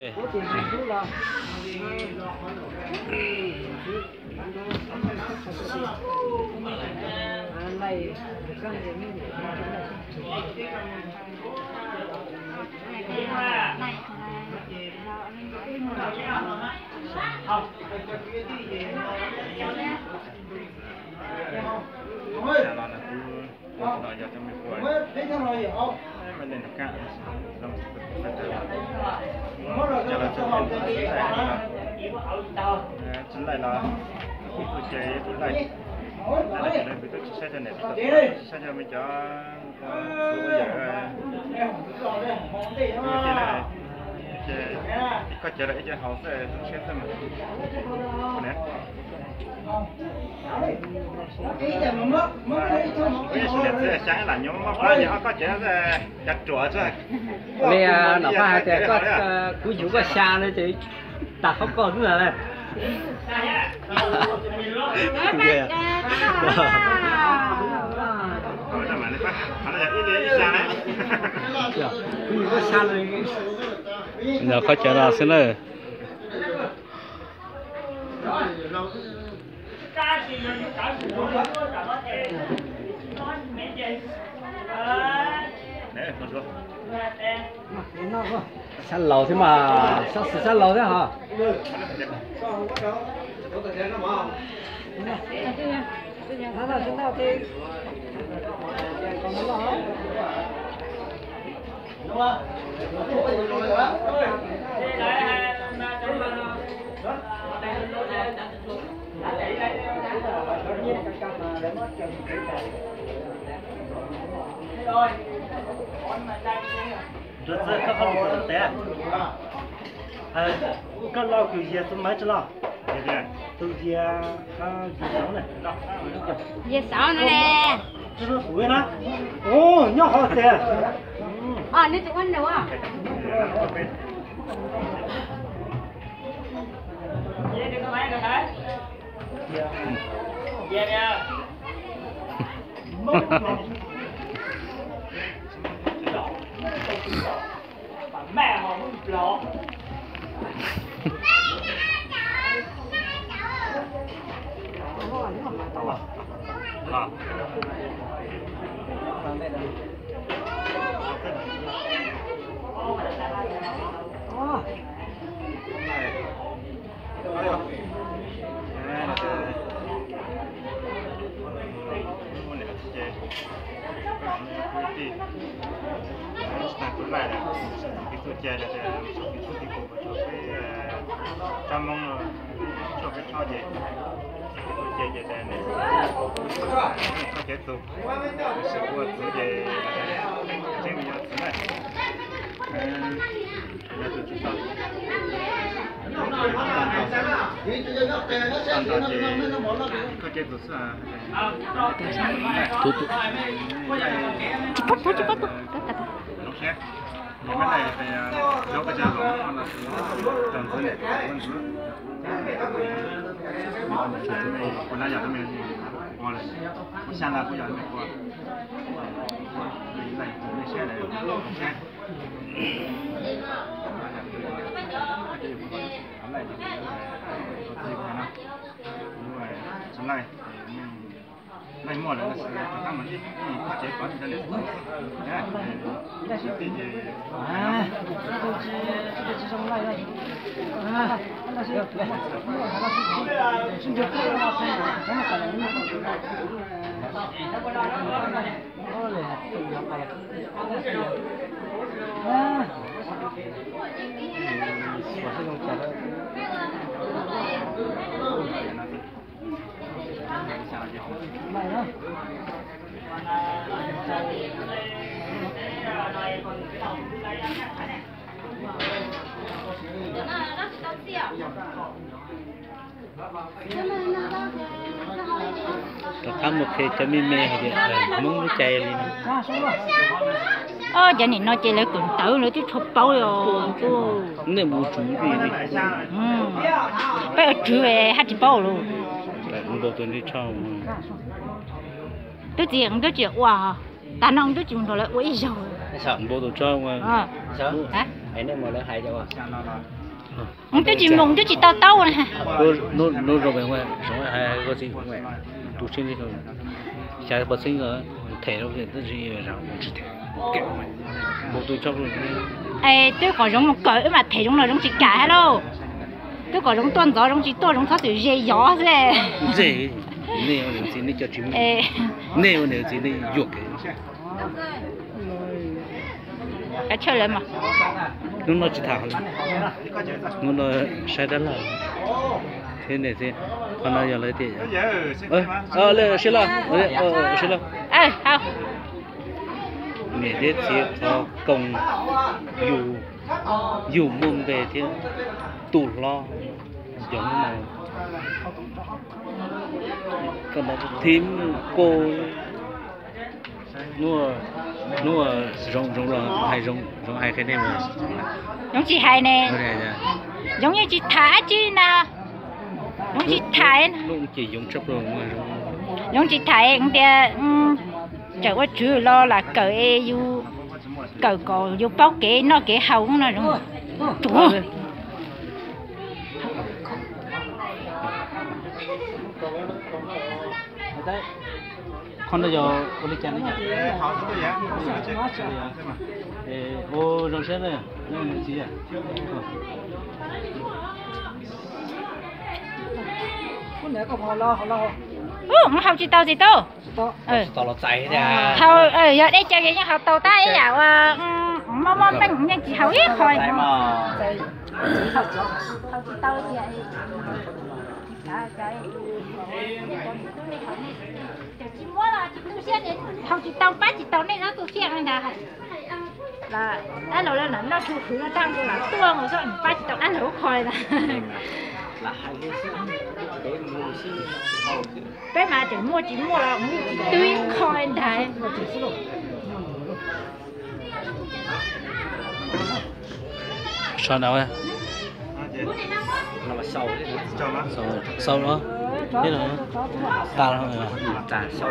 Los no kuv no yog cov me pua, me neeg nram kaj, cov los tsis laij los ib tug ces ib tug laij, ces lawv kuj twb tsis saib cov niam tsis saib cov me cov ua yawm, ces koj cov los ib ce haus xwb, siab xwb mas. Ib niam txiv xyaa lam nyob mob plab ces ob koj cov, cov ruam xwb. Li Nom Paj hais tias kuv yuav koj xyaa no ces tas qhov koj xwb ntag. Kuv yuav koj xyaa no. Qhov cov no xwb na. Sab laus thiab mas, sab xis sab laus thiab hos. Nrog txog koj qhov lus tes, koj los kws yias tus maiv tsi los? Tus yias, yias xauv na. Yias xauv no ne. Kuv na. Nyob qhov tes. Neb tus ua nus. Tsob Hmoob no, tshuaj peb tshob ces, ces, ces, ces, koj cev tus, tab sis ua txwv ces tseeb me nyuam txwv na. Yog tus tsis tau, tau ntau ces koj cev tus xwb. Tsis pub tuaj, tsis pub tuaj. Zoo siab. Yog meb laij, yog koj cov hloov no ces tau ntxiv, ntxiv. Kuv na yog tus me ua lawm, kuv xyaa lawm kuj yog tus me ua. Laij tus me siab lawm, siab. Tsis laij, laij muaj lawm, rov qab mas ib koj cev tod cov niam txiv xwb. Tij ces Rov qab mus qhia cov me me hais tias Hmoob lub cai li no. Cov nim no ces lawv kawm ntawv lawv twb tsis paub li os. Nej mus tswv li. Peb ua tswv haj tsis paub lawm. Npau tus nti tshaj. Twb txiv twb tsis ua, tas no twb tsis mus nrog lawv ua ib zaug. Npau tus tshaj. Hais nej mus lawv hais cov. Twb tsis mus twb tsis tau taub na. Hnub zoo, tus tsis xya pawv xeeb them rau tab sis tsis them. Mus tus tshaj. Es twb kom Zoov mus kawm wb mam them Zoov los Zoov tsis kam hab lauj. Twb kom Zoov tuaj ntxov Zoov tsis tuaj, Zoov txhob txwm ze yov xwb. Nej ua niam txiv nej coj tsis muaj, nej ua niam txiv nej yuam kev. Kav tsij lawv mas. Hnub no tsis tham, hnub no saib dab laug thiab niam txiv. Qhov no yog lawv tias, sib laj, sib laj. Niam thiab txiv qhov koom yus, yus muaj npe thiab tus hlob, cov hnub no thib ko. Hnub, hnub Zoov los hais, Zoov hais qhia nej mas. Zoov tsis hais ne. Zoov yeej tsis tham dab tsi na. Zoov tsis tham. Ces Zoov tshaj plaws, Zoov tsis tham tias tseem ua tswv los lam kawm es yus kawm kom yus paub kev noj kev haus no Zoov. Qhov no yog ua li cas ne? Ua zoo siab na, niam txiv. Mus haus tsis tau txiv tub. Haus, yog dej cawv yeej haus tau tab ib yam uas mob mob npeej yeej tsis haus ib qho. Haus tsis tau tias tsis muab los tsis tu siab, haus tsis tau pab tsis tau nej no tu siab ntag. Dab laug lawv noj tshua khwv no tag nkaus lam tuaj mus xwb pab tsis tau dab laug ib qho li ntag. Peb mas tseem muaj tsis muaj los twb ib qho li ntag. Sau ntawd, sau los, tas los.